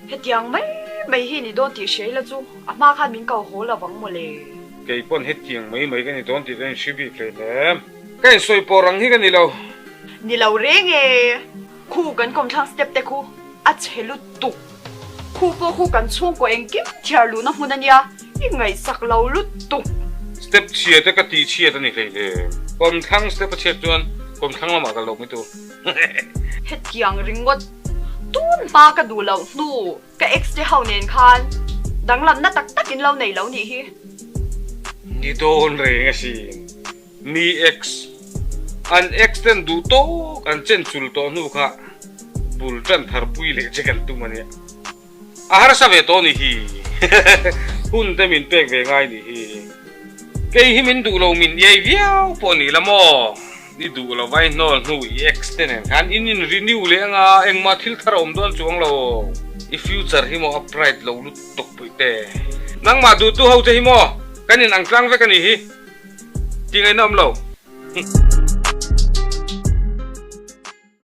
Hetiang mai mai hi ni dawn tih hria ila chu a hma khan min ko haw lo vang mawle. Kei pawn hetiang mai mai ka ni dawn tih ka inhre bik hleinem. Ka insawi pawh rang hi ka ni lo. Ni lo reng e. Khu kan kawmthlang step te khu a chhe lutuk. Khu pawh khu kan chhungkaw engkim thiar luhna hmun a nia, i ngaihsak lo lutuk. Step chhia te ka tih chhiat a ni hleinem. Kawmthlang step a chhiat chuan kawmthlang lamah ka lo mai tur. Hetiang ringawt tun hma ka duh loh hnu ka ex te ho nen khan danglamna tak tak in lo nei lo nih hi. Ni dawn reng asin. Ni ex. An ex ten duh tawk an chen chul tawh hnu kha bul tan thar pui leh che kan tum a nia. A harsa ve tawh ni hi. Hun te min pek ve ngai ni hi. Kei hi min duh lo min iai viau pawh ni la maw? I duh lo vai hnawl hnu i ex te nen khan in in renew leh anga engmah thil thar a awm dawn chuang lo. I future hi maw a bright lo lutuk pui te. Nangmah duhtu ho che hi maw kan in ang tlang vek a ni hi. Ti ngaihna awm lo.